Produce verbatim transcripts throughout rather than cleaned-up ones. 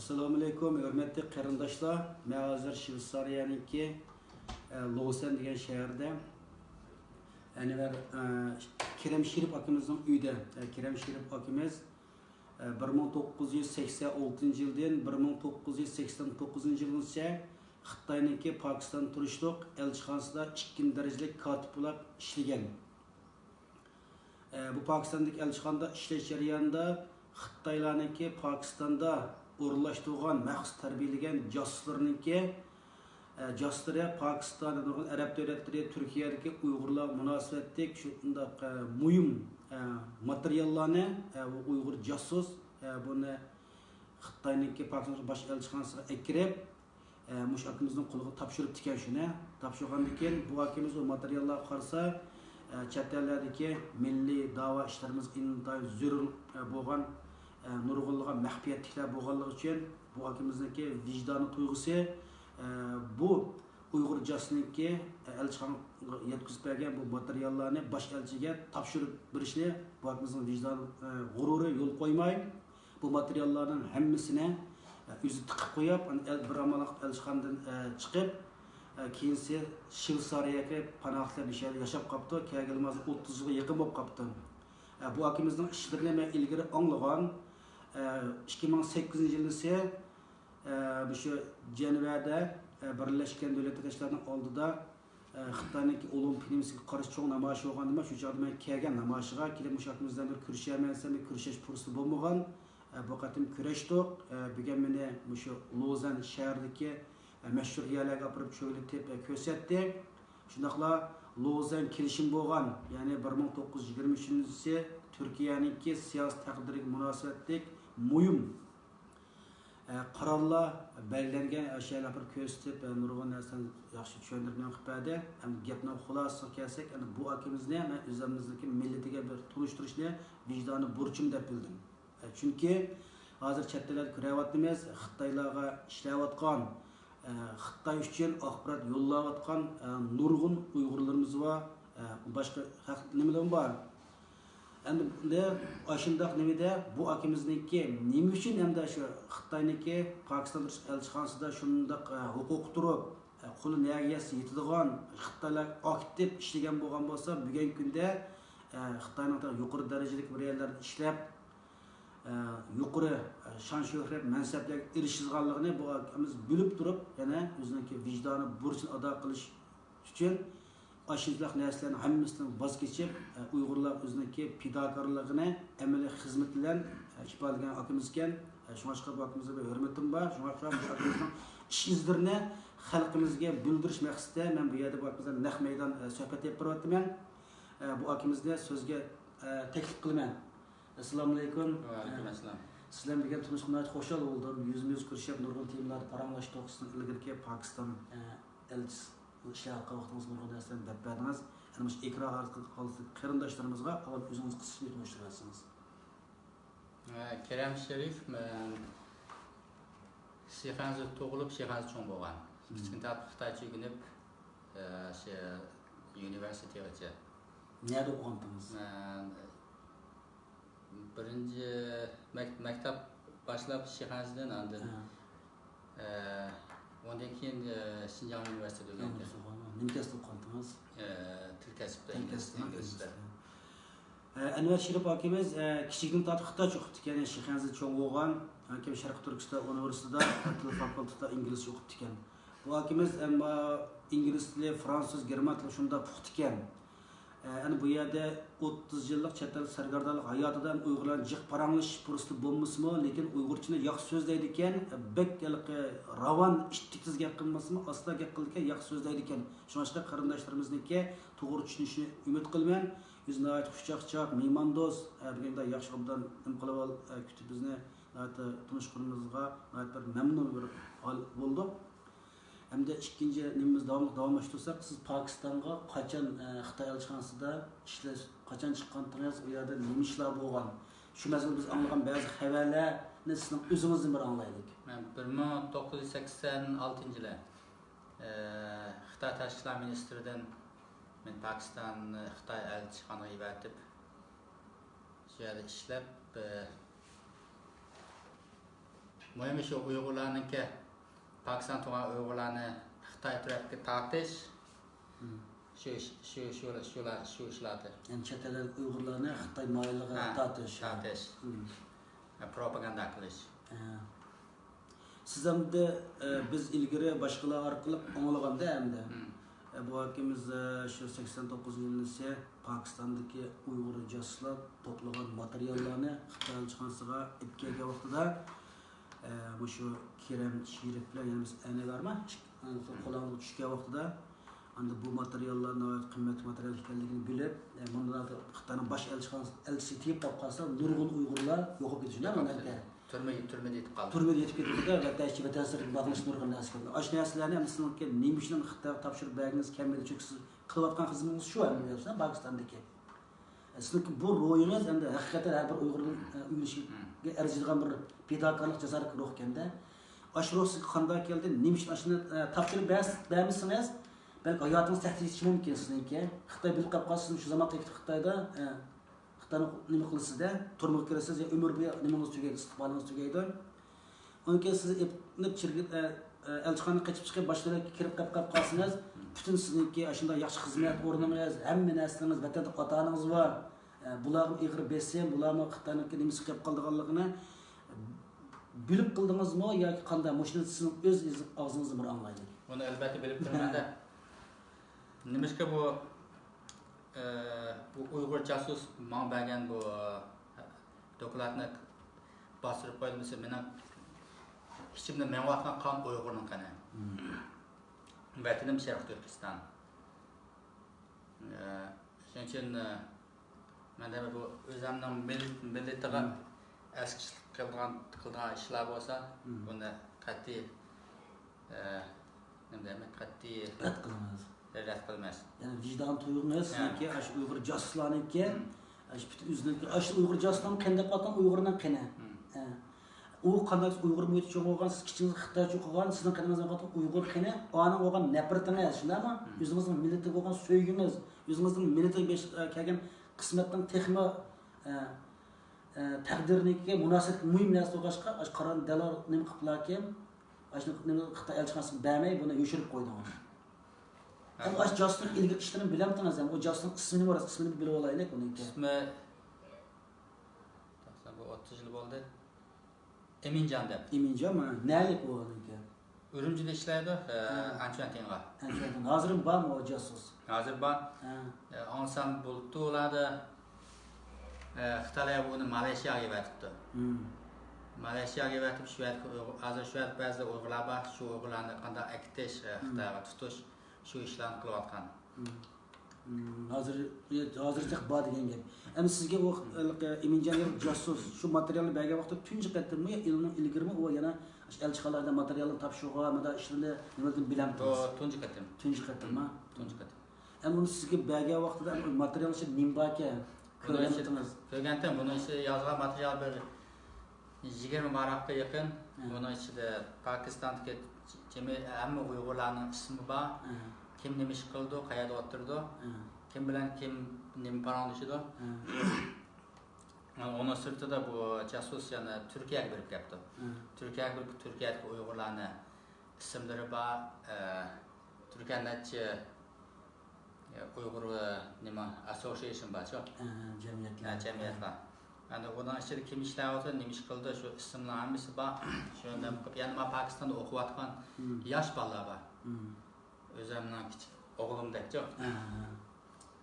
ئەسسالامۇئەلەيكۇم، ھۆرمەتلىك قېرىنداشلار. مەن ھازىر شۋېتسارىيەنىڭكى، ئە، لوزەن دېگەن شەھەردە. ئەنۋەر، ئە، كېرەم شېرىپ ئاكىمىزنىڭ ئۆيىدە. ئە، كېرەم شېرىپ ئاكىمىز، ئە، بىر مىڭ توققۇز يۈز سەكسەن ئالتىنچى يىلدىن بىر مىڭ توققۇز يۈز سەكسەن توققۇزىنچى يىلغىچە خىتاينىڭكى پاكىستان تۇرۇشلۇق ئەلچىخانىسىدا ئىككىنچى دەرىجىلىك كاتىپ بولۇپ ئىشلىگەن. ئە، بۇ پاكىستاندىكى ئەلچىخانىدا ئىشلەش جەريانىدا خىتايلارنىڭكى پاكىستاندا ئورۇنلاشتۇرغان، مەخسۇس تەربىيەلىگەن جاسۇسلىرىنىڭكى، ئە، جاسۇسلىرى پاكىستان، نۇرغۇن ئەرەب دۆلەتلىرى، تۈركىيەدىكى ئۇيغۇرلارغا مۇناسىۋەتلىك شۇنداق، ئە، مۇھىم، ئە، ماتېرىياللارنى، ئە، بۇ ئۇيغۇر جاسۇس، ئە، بۇنى خىتاينىڭكى پاكىستان باش ئەلچىخانىسىغا ئەكىرىپ، ئە، مۇشۇ ئاكىمىزنىڭ قولىغا تاپشۇرۇپتىكەن شۇنى. تاپشۇرغاندىن كېيىن بۇ ئاكىمىز ئۇ ماتېرىياللارغا قارىسا، ئە، چەت ئەللەردىكى مىللىي داۋا ئىشلىرىمىزغا ئىنتايىن زۆرۈر، ئە، بولغان، ئە، نۇرغۇنلىغان مەخپىيەتلىكلەر بولغانلىقى ئۈچۈن بۇ ئاكىمىزنىڭكى ۋىجدانىي تۇيغۇسى، ئە، بۇ ئۇيغۇر جاسۇسىنىڭكى، ئە، ئەلچىخانىغا يەتكۈزۈپ بەرگەن بۇ ماتېرىياللارنى باش ئەلچىگە تاپشۇرۇپ بېرىشنى بۇ ئاكىمىزنىڭ ۋىجدان، ئە، غۇرۇرى يول قويماي، بۇ ماتېرىياللارنىڭ ھەممىسىنى، ئە، ئۆزى تىقىپ قويۇپ، ئەنە، ئەل-، بىر ئامال قىلىپ ئەلچىخانىدىن، ئە، چىقىپ، ئە، كېيىنسى شۋېتسارىيەگە پاناھلىنىپ، مۇشۇ يەردە ياشاپ قاپتۇ. كەلگىلى ھازىر ئوتتۇز يىلغا يېقىن بولۇپ قاپتۇ. ئە، بۇ ئاكىمىزنىڭ ئىشلىرىنى مەن ئىلگىرى ئاڭلىغان. ئە، ئىككى مىڭ سەككىزىنچى يىلىسى، ئە، مۇشۇ جەنۋەدە، ئە، بىرلەشكەن دۆلەتلەر تەشكىلاتىنىڭ ئالدىدا ئە، خىتاينىڭكى ئولىمپىك نېمىسىگە قارشى چوڭ نامايىش بولغاندىمۇ، شۇ چاغدا مەن كەلگەن نامايىشىغا، كېلىپ مۇشۇ ئاكىمىز بىلەن بىر كۆرۈشەرمەن دېسەم، بىر كۆرۈشۈش پۇرسىتى بولمىغان. ئە، بۇ قېتىم كۆرۈشتۇق. ئە، بۈگۈن مېنى مۇشۇ لوزەن شەھىرىدىكى، ئە، مەشھۇر يەرلەرگە ئاپىرىپ چۆگىلىتىپ، ئە، كۆرسەتتى. شۇنداقلا لوزەن كېلىشىمى بولغان، يەنى بىر مىڭ توققۇز يۈز يىگىرمە ئۈچىنچى يىلى تۈركىيەنىڭكى سىياسىي تەقدىرىگە مۇناسىۋەتلىك مۇھىم ئە، قارارلار بەلگىلەنگەن ئەشيالارنى بىر كۆرسىتىپ، ئە، نۇرغۇن نەرسىلەرنى ياخشى چۈشەندۈرۈپ مېڭىپ بەردى. ئەمدى گەپنىڭ خۇلاسىسىغا كەلسەك، ئەمدى بۇ ئاكىمىزنى مەن ئۆزىمىزنىڭكى مىللىتىگە بىر تونۇشتۇرۇشنى ۋىجدانىي بۇرچۇم دەپ بىلدىم. ئە، چۈنكى ھازىر چەت ئەللەردە كۆرۈۋاتىمىز، خىتايلارغا ئىشلەۋاتقان، ئە، خىتاي ئۈچۈن ئاخبارات يوللاۋاتقان، ئە، نۇرغۇن ئۇيغۇرلىرىمىز بار، ئە، باشقا خەق نېمىلىرىمۇ بار. ئەمدى ئاشۇنداق نېمىدە بۇ ئاكىمىزنىڭكى نېمە ئۈچۈن ئەمدى شۇ خىتاينىڭكى پاكىستان تۇرۇش ئەلچىخانىسىدا شۇنداق، ئە، ھوقۇقى تۇرۇپ، ئە، قولى نەگە يەتسە يېتىدىغان خىتايلار ئاكتىپ ئىشلىگەن بولغان بولسا، بۈگۈنكى كۈندە، ئە، خىتاينىڭ يۇقىرى دەرىجىلىك بىر يەرلەردە ئىشلەپ، ئە، يۇقىرى، ئە، شان شۆھرەت مەنسەپلەرگە ئېرىشىدىغانلىقىنى بۇ ئاكىمىز بىلىپ تۇرۇپ، يەنە ئۆزىنىڭكى ۋىجدانىي بۇرچىنى ئادا قىلىش ئۈچۈن ئاشۇنداق نەرسىلەرنىڭ ھەممىسىدىن ۋاز كېچىپ، ئۇيغۇرلار ئۆزىنىڭكى پىداكارلىقىنى ئەمەلىي خىزمىتى بىلەن ئىپادىلىگەن ئاكىمىز ئىكەن. شۇڭلاشقا بۇ ئاكىمىزغا بىر ھۆرمىتىم بار. شۇڭلاشقا بۇ ئاكىمىزنىڭ ئىش ئىزلىرىنى خەلقىمىزگە بىلدۈرۈش مەقسىتىدە مەن بۇ يەردە بۇ ئاكىمىز بىلەن نەق مەيدان، ئە، سۆھبەت ئېلىپ بېرىۋاتىمەن. ئە، بۇ ئاكىمىزنى سۆزگە، ئە، تەكلىپ قىلىمەن. ئەسسالامۇئەلەيكۇم. ۋەئەلەيكۇم ئەسسالام. سىز بىلەن بۈگۈن تونۇشقىنىمغا ناھايىتى خۇشال بولدۇم. يۈزمۇ يۈز كۆرۈشۈپ نۇرغۇن تېمىلاردا پاراڭلاشتۇق. سىزنىڭ ئىلگىرىكى پاكىستان، ئە، ئەلچىسى ئىشلەۋاتقان ۋاقتىڭىزدا نۇرغۇن نەرسىلەرنى دەپ بەردىڭىز. ئەنە مۇشۇ ئېكران ئارقىلىق قارىغان قېرىنداشلىرىمىزغا ئاۋۋال ئۆزىڭىزنى قىسقىچە تونۇشتۇرۇۋەتسىڭىز. ئە، كېرەم شېرىپ، مەن شىخەنزىدە تۇغۇلۇپ، شىخەنزىدە چوڭ بولغان. مم. كىچىكىدىن تارتىپ خىتايچە ئۆگىنىپ، ئە، شۇ ئۇنىۋېرسىتېتقىچە. نەدە ئوقۇغانتىڭىز؟ مەن بىرىنچى مەك-، مەكتەپ باشلاپ شىخەنزىدىن، ئاندىن، ھە. ئە، ئۇندىن كېيىن، ئە، شىنجاڭ ئۇنىۋېرسىتېتىدا ئۆگەندىم. نېمە كەسىپ ئوقۇغانتىڭىز؟ ئە، تىل كەسپىدە، تىل ئىنگلىز، كەسپىدە، ئىنگلىز تىلى. ئە، ئەنۋەر شېرىپ ئاكىمىز، ئە، كىچىكىدىن تارتىپ خىتايچە ئوقۇپتىكەن، شىخەنزىدە چوڭ بولغان، كېيىن شەرقىي تۈركىستان ئۇنىۋېرسىتېتىدا تىل فاكۇلتېتىدا ئىنگلىزچە ئوقۇپتىكەن. بۇ ئاكىمىز ئەمما ئىنگلىز تىلى، فرانسۇز، گېرمان تىلى شۇنداق پۇختىكەن. ئە، ئەنە بۇ يەردە ئوتتۇز يىللىق چەت ئەل سەرگەردانلىق ھاياتىدا ئۇيغۇرلار جىق پاراڭلىشىش پۇرسىتى بولمىسىمۇ، لېكىن ئۇيغۇرچىنى ياخشى سۆزلەيدىكەن، بەك ھېلىقى راۋان، ئىتتىك تېز گەپ قىلمىسىمۇ، ئاستا گەپ قىلىدىكەن، ياخشى سۆزلەيدىكەن. شۇڭلاشقا قېرىنداشلىرىمىزنىڭكى توغرا چۈشىنىشىنى ئۈمىد قىلىمەن. ئۆزى ناھايىتى خۇشچاقچاق، مېھماندوست، ئە، بۈگۈن ياخشى ئوبدان نېمە قىلىۋال، ئە، كۈتۈپ بىزنى ناھايىتى تونۇشقىنىمىزغا ناھايىتى بىر مەمنۇن بىر ھال بولدۇق. ھەمدە ئىككىنچى نېمىمىز داۋاملىق داۋاملاشتۇرساق، سىز پاكىستانغا قاچان، ئە، خىتاي ئەلچىخانىسىدا ئىشلەش، قاچان چىققانتىڭىز، ئۇ يەردە نېمە ئىشلار بولغان؟ شۇ مەزگىلدە بىز ئاڭلىغان بەزى خەۋەرلەرنى سىزنىڭ ئۆزىڭىزدىن بىر ئاڭلايلىك. مەن بىر مىڭ توققۇز يۈز سەكسەن ئالتىنچى يىلى، ئە، خىتاي تاشقى ئىشلار مىنىستىرىدىن مېنى پاكىستان، خىتاي ئەلچىخانىغا ئەۋەتىپ، شۇ يەردە ئىشلەپ، ئە، مۇھىمى شۇ ئۇيغۇرلارنىڭكى، پاكىستان تۇرغان ئۇيغۇرلارنى خىتاي تەرەپكە تارتىش، شۇ ئىش، شۇ، شۇ، شۇلار، شۇ ئىشلاردى. يەنى چەت ئەللىك ئۇيغۇرلارنى خىتاي مايىلىغا ھە، تارتىش. تارتىش. مم. پروپاگاندا قىلىش. ھە. سىز ئەمدى، ئە، بىز ئىلگىرى باشقىلار ئارقىلىق ئاڭلىغاندا ئەمدى، مم. ئە، بۇ ئاكىمىز، ئە، شۇ سەكسەن توققۇزىنچى يىلى پاكىستاندىكى ئۇيغۇر جاسۇسلار توپلىغان ماتېرىياللارنى خىتاي ئەلچىخانىسىغا ئېلىپ كەلگەن ۋاقتىدا، ئە، مۇشۇ كېرەم شېرىپ بىلەن يەنە بىز ئەنە بارما؟ ئىككى-، ئە، قولىغا چۈشكەن ۋاقتىدا، ئەمدى بۇ ماتېرىياللار ناھايىتى قىممەتلىك ماتېرىيال ئىكەنلىكىنى بىلىپ، ئە، مۇنداق خىتاينىڭ باش ئەلچىخانىسى، ئەلچىسى تېيىپ قاپ قالسا، نۇرغۇن ئۇيغۇرلار يوقاپ كېتىشى مۇمكىن. تۈرمە، تۈرمىدە يېتىپ قالدى. تۈرمىدە يېتىپ كېتىدۇ-دە، ۋەتەن ئىچى، ۋەتەن سىرتىدىن باغلىنىش نۇرغۇن نەرسە كېلىدۇ. ئاشۇ نەرسىلەرنى ئەمدى سىزنىڭكى نېمە ئۈچۈن خىتايغا تاپشۇرۇپ بەرگىڭىز كەلمىدى؟ چۈنكى سىز قىلىۋاتقان خىزمىتىڭىز شۇ ئەمدى، پاكىستاندىكى. سىزنىڭكى بۇ روھىڭىز ئەمدى ھەقىقەتەن ھەر بىر ئۇيغۇرنىڭ، ئە، ئۆگىنىشىگە ئەرزىيدىغان بىر پىداكارلىق، جاسارەتلىك روھ ئىكەن-دە. ئاشۇ روھ سىزگە قانداق كەلدى؟ نېمە ئۈچۈن ئاشۇنى، ئە، تاپشۇرۇپ بەرس-، بەرمىسىڭىز، بەلكى ھاياتىڭىز تەھدىت يېتىشى مۇمكىن سىزنىڭكى. خىتاي بىلىپ قاپ قالسا، سىز شۇ زامان قېتىپ خىتايدا، ئە، خىتاينى نېمە قىلىسىز-دە، تۈرمىگە كىرىسىز يا ئۆمۈر بويى نېمىڭىز تۈگەيدۇ، ئىستىقبالىڭىز تۈگەيدۇ. ئۇنىڭ كېيىن سىز ئېلىپ چىرگىت-، ئە، ئە، ئەلچىخانىدىن قېچىپ چىقىپ، باشقا دۆلەتكە كىرىپ قېلىپ قاپ قالسىڭىز، پۈتۈن سىزنىڭكى ئاشۇنداق ياخشى خىزمەت ئورنىڭىز، ھەممە نەرسىلىرىڭىز، ۋەتەندە ئاتا-ئانىڭىز بار. ئە، بۇلارغا ئېغىر بېسىم، بۇلارمۇ خىتاينىڭكى نېمىسى قېلىپ قالىدىغانلىقىنى بىلىپ قىلدىڭىزمۇ ياكى قانداق؟ مۇشۇنى سىزنىڭ ئۆز ئاغزىڭىزدىن بىر ئاڭلايلى. بۇنى ئەلۋەتتە بىلىپ تۇرىمەن-دە. نېمىشقا بۇ، ئە، بۇ ئۇيغۇر جاسۇس ماڭا بەرگەن بۇ، ئە، دوكلاتنى باستۇرۇپ قويدۇم دېسە، مېنىڭ ئىچىمدە مېڭىۋاتقان قان ئۇيغۇرنىڭ قېنى. ۋەتىنىم شەرقىي تۈركىستان. ئە، شۇنىڭ ئۈچۈن، ئە، مەن دەيمەن، بۇ ئۆزۈمنىڭ مىل-، مىللىتىغا ئەسكىچىلىك قىلىدىغان، قىلىدىغان ئىشلار بولسا، بۇنى قەتئىي، ئە، نېمە دەيمەن، قەتئىي رەت قىلىمىز. رەت قىلىمىز. يەنى ۋىجدان تۇيغۇڭىز سىزنىڭكى، ئاشۇ ئۇيغۇر جاسۇسلارنىڭكى، ئاشۇ پۈتۈن ئۆزىنىڭكى، ئاشۇ ئۇيغۇر جاسۇسلارنىڭ قېنى دەپ ئاتالغان ئۇيغۇرنىڭ قېنى. ئە. ئۇ قانداق ئۇيغۇر مۇھىتىدا چوڭ بولغان، سىز كىچىكىڭىزدە خىتايچە ئوقۇغان، سىزنىڭ قېنىڭىزدا ئاققان ئۇيغۇر قېنى، ئانىڭ بولغان نەپرىتىڭىز، شۇنداقمۇ؟ ئۆزىڭىزنىڭ مىللىتىگە بولغان سۆيگۈڭىز، ئۆزىڭىزنىڭ مىللىتىگە بېش-، ئە، كەلگەن قىسمەتنىڭ تېخىمۇ، ئە، ئە، تەقدىرىنىڭكى مۇناسىۋەتلىك مۇھىم نەرسە بولغاچقا، ئاشۇ قارا دەلال نېمە قىپتىلاكىن، ئاشۇ نېمە خىتاي ئەلچىخانىسىغا بەرمەي، بۇنى يوشۇرۇپ قويدىڭىز. ئەمما ئاشۇ جاسۇسنىڭ ئىلگىرى ئىشلىرىنى بىلەمتىڭىز ھەم، ئۇ جاسۇسنىڭ ئىسمىنى، راست ئىسمىنى بىلىۋالايلى ئۇنىڭكى. ئىسمى، بۇ ئوتتۇز يىل بولدى. ئىمىنجان دەپ. ئىمىنجان، ھە. نەلىك ئۇ ئۇنىڭكى؟ ئۈرۈمچىدە ئىشلەيدۇ، ئە، ھە. ئەنچۈەنتىڭغا. ئەنچۈەنتىڭ. ھازىرمۇ بارمۇ ئۇ جاسۇس؟ ھازىر بار. ھە. ئە، ئاڭلىسام بولۇپتۇ ئۇلاردا، ئە، خىتايلار ئۇنى مالايشىياغا ئېۋەتىپتۇ. مالايشىياغا ئېۋەتىپ، شۇ يەردىكى ئۇيغۇر، ھازىر شۇ يەردە بەزى ئۇيغۇرلار بار، شۇ ئۇيغۇرلارنى قانداق ئەكېتىش، ئە، خىتايغا تۇتۇش، شۇ ئىشلارنى قىلىۋاتقان. ھازىر، ھازىرچە بار دېگەن گەپ. ئەمدى سىزگە ئۇ، ئىمىنجان جاسۇس شۇ ماتېرىيالنى بەرگەن ۋاقىتتا تۇنجى قېتىممۇ يا ئۇنىڭ ئىلگىرىمۇ ئۇ يەنە ئەلچىخانىلاردا ماتېرىيالنى تاپشۇرغان، مۇنداق ئىشلارنى نېمىدىن بىلەمتىڭىز؟ بۇ تۇنجى قېتىم. تۇنجى قېتىمما؟ تۇنجى قېتىم. ئەمدى ئۇنى سىزگە بەرگەن ۋاقتىدا ئەمدى ماتېرىيال ئىچىدە نېمە باركەن؟ كۆرگەنتىم، بۇنىڭ ئىچىدە يازغان ماتېرىيال بىر يىگىرمە ۋاراققا يېقىن. بۇنىڭ ئىچىدە پاكىستاندىكى جىمى ھەممە ئۇيغۇرلارنىڭ ئىسمى بار. كىم نېمە ئىش قىلىدۇ، قەيەردە ئولتۇرىدۇ، كىم بىلەن كىم نېمە پاراڭلىشىدۇ. ئۇنىڭ سىرتىدا بۇ جاسۇس يەنە تۈركىيەگە بېرىپ كەپتۇ. تۈركىيەگە بېرىپ، تۈركىيەدىكى ئۇيغۇرلارنى ئىسىملىرى بار، ئە، تۈركىيە نەچچە ئۇيغۇر، ئە، نېمە، ئاسسوسىيېيشن بارچۇ؟ ئە، جەمئىيەتلەر. ئە، جەمئىيەتلەر. ئەمدى ئۇنىڭ ئىچىدە كىم ئىشلەۋاتىدۇ، نېمە ئىش قىلىدۇ، شۇ ئىسىملار ھەممىسى بار. شۇنى نېمە قىلىپ، يەنە مانا پاكىستاندا ئوقۇۋاتقان ياش بالىلار بار. ئۆزۈمنىڭ كىچىك ئوغلۇمدەكچۇ.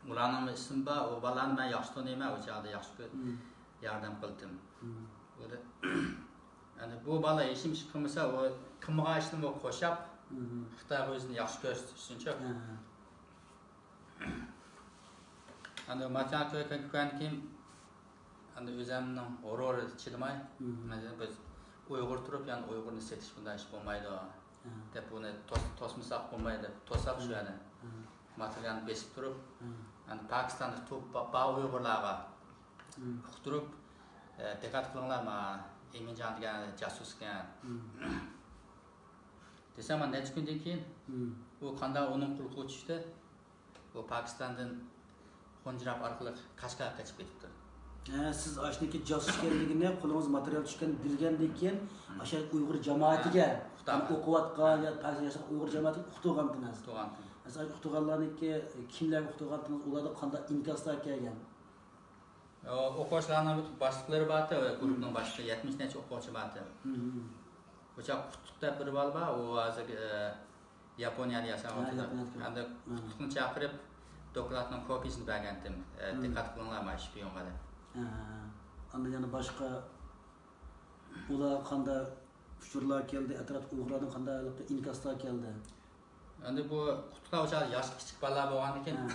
ئۇلارنىڭمۇ ئىسمى بار، ئۇ بالىلارنى مەن ياخشى تونۇيمەن، ئۇ چاغدا ياخشى كۆ-، ياردەم قىلدىم. ئەمدى بۇ بالا ھېچنېمە ئىش قىلمىسا، ئۇ قىلمىغان ئىشنىمۇ قوشاپ، خىتايغا ئۆزىنى ياخشى كۆرسىتىش ئۈچۈنچۇ. ئەمدى ماتېرىيال كۆرگەندىن كېيىن، ئەمدى ئۆزۈمنىڭ غۇرۇرى چىدىماي، مەسىلەن، بىز ئۇيغۇر تۇرۇپ، يەنە ئۇيغۇرنى سېتىش، بۇنداق ئىش بولمايدۇ، دەپ، بۇنى توس-، توسمىساق بولمايدۇ دەپ، توساق شۇ يەنى. ماتېرىيالنى بېسىپ تۇرۇپ، ئەمدى پاكىستاندا تۇرۇپ با-، بار ئۇيغۇرلارغا ئۇقتۇرۇپ، ئە، دىققەت قىلىڭلار، ما ئىمىنجان دېگەن جاسۇس ئىكەن. دېسەم، مانا نەچچە كۈندىن كېيىن ئۇ قانداق ئۇنىڭ قۇلىقىغا چۈشتى، ئۇ پاكىستاندىن خۇنجراب ئارقىلىق قەشقەرگە قېچىپ كېتىپتۇ. ھە، سىز ئاشۇنىڭكى جاسۇس ئىكەنلىكىنى، قولىڭىزغا ماتېرىيال چۈشكەننى بىلگەندىن كېيىن، ئاشۇ ئۇيغۇر جامائىتىگە، ھە، ئۇقتۇرغان. يەنى ئوقۇۋاتقان يا پەلسەپە ياشاۋاتقان ئۇيغۇر جامائىتىگە ئۇقتۇرغانتىڭىز. ئۇقتۇرغانتىم. مەسىلەن، ئۇقتۇرغانلارنىڭكى كىملەرگە ئۇقتۇرغانتىڭىز، ئۇلاردا قانداق ئىنكاسلار كەلگەن؟ ئوقۇغۇچىلارنىڭ باشلىقلىرى بارتى، گۇرۇپنىڭ باشلىقى، يەتمىش نەچچە ئوقۇغۇچى بارتى. بۇ چاغ قۇتلۇق دەپ بىر بالا بار، ئۇ ھازىر، ئە، ياپونىيەدە ياشاۋاتىدۇ. ھە، ياپونىيەدە. ھەمدە قۇتلۇقنى چاقىرىپ، دوكلاتنىڭ كوپىيىسىنى بەرگەنتىم. ئە، دىققەت قىلىڭلار، مانا شپىيونغا دەپ. ھە، ھە، ھە. ئاندىن يەنە باشقا ئۇلار قانداق ئۇچۇرلار كەلدى، ئەتراپتىكى ئۇيغۇرلاردىن قانداق ئىنكاسلار كەلدى؟ ئەمدى بۇ قۇتلۇقلار ئوشۇ ياشلىق كىچىك بالىلار بولغاندىكىن، ھە.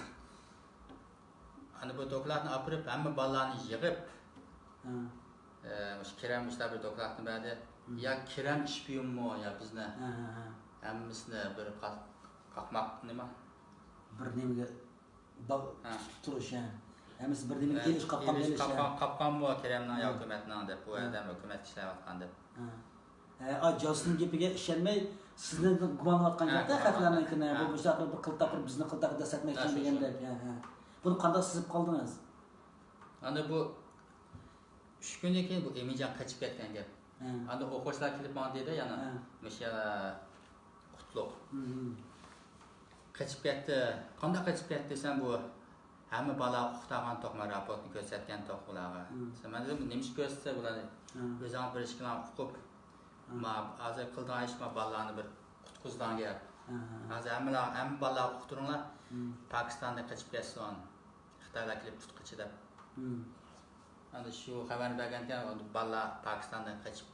ئەمدى بۇ دوكلاتنى ئاپىرىپ، ھەممە بالىلارنى يىغىپ، ھە. ئە، مۇشۇ كېرەم مۇشۇنداق بىر دوكلاتنى بەردى. ھە. يا كېرەم شپىيونمۇ، يا بىزنى ھە، ھە، ھە. ھەممىسىنى بىر قا-، قاقماق نېمە؟ بىر نېمىگە با-، ھە. تۇتۇپ تۇرۇش، ھە. ھەممىسى بىر نېمىگە ھە. ئېلىش، قاپقان ئېلىش، ئېلىش، قاپقان، ھە. قاپقانمۇ كېرەمنىڭ يا ھە. ھۆكۈمەتنىڭ دەپ، بۇ ھە. ئادەم ھۆكۈمەتكە ئىشلەۋاتقان دەپ. ھە. ھە، ئا، جاسۇسنىڭ گېپىگە ئىشەنمەي، سىزنى گۇمانلاۋاتقان ھە، گەپتە گۇمانلاۋاتقان. خەقلەرنىڭكىنى، ھە. بۇ مۇشۇنداق بىر قىلتاق قىلىپ، بىزنى قىلتاق دەسسەتمەكچى ھە، شۇ، دېگەن شۇ. گەپ. ھە، ھە. بۇنى قانداق سېزىپ قالدىڭىز؟ ئاندىن بۇ ئۈچ كۈندىن كېيىن بۇ ئىمىنجان قېچىپ كەتكەن گەپ. ھە. ئاندىن ئوقۇغۇچىلار كېلىپ ماڭا دېدى يەنە، ھە. مۇشۇ يەنە قۇتلۇق. ھە، ھە. قېچىپ كەتتى. قانداق قېچىپ كەتتى دېسەم، بۇ ھەممە بالا ئۇقتۇرغانتۇق، مەن راپورتنى كۆرسەتكەنتۇق بۇلارغا. ھە. دېسەم، مەن دېدىم، نېمىشقا كۆرسىتىسەن بۇلارنى؟ ھە. ئۆزۈڭلار بىر ئىككىلەڭ ئۇقۇپ، ھە. ما، ھازىر قىلىدىغان ئىش ما بالىلارنى بىر قۇتقۇزىدىغان گەپ. ھە، ھە. ھازىر ھەممىلا-، ھەممە بالىلارغا ئۇقتۇرۇڭلار، ھە. پاكىستاندىن قېچىپ كەتسۇن. خىتايلار كېلىپ تۇتقىچە دەپ. ھە. ئەمدى شۇ خەۋەرنى بەرگەنكەن، بالىلار پاكىستاندىن قېچىپ،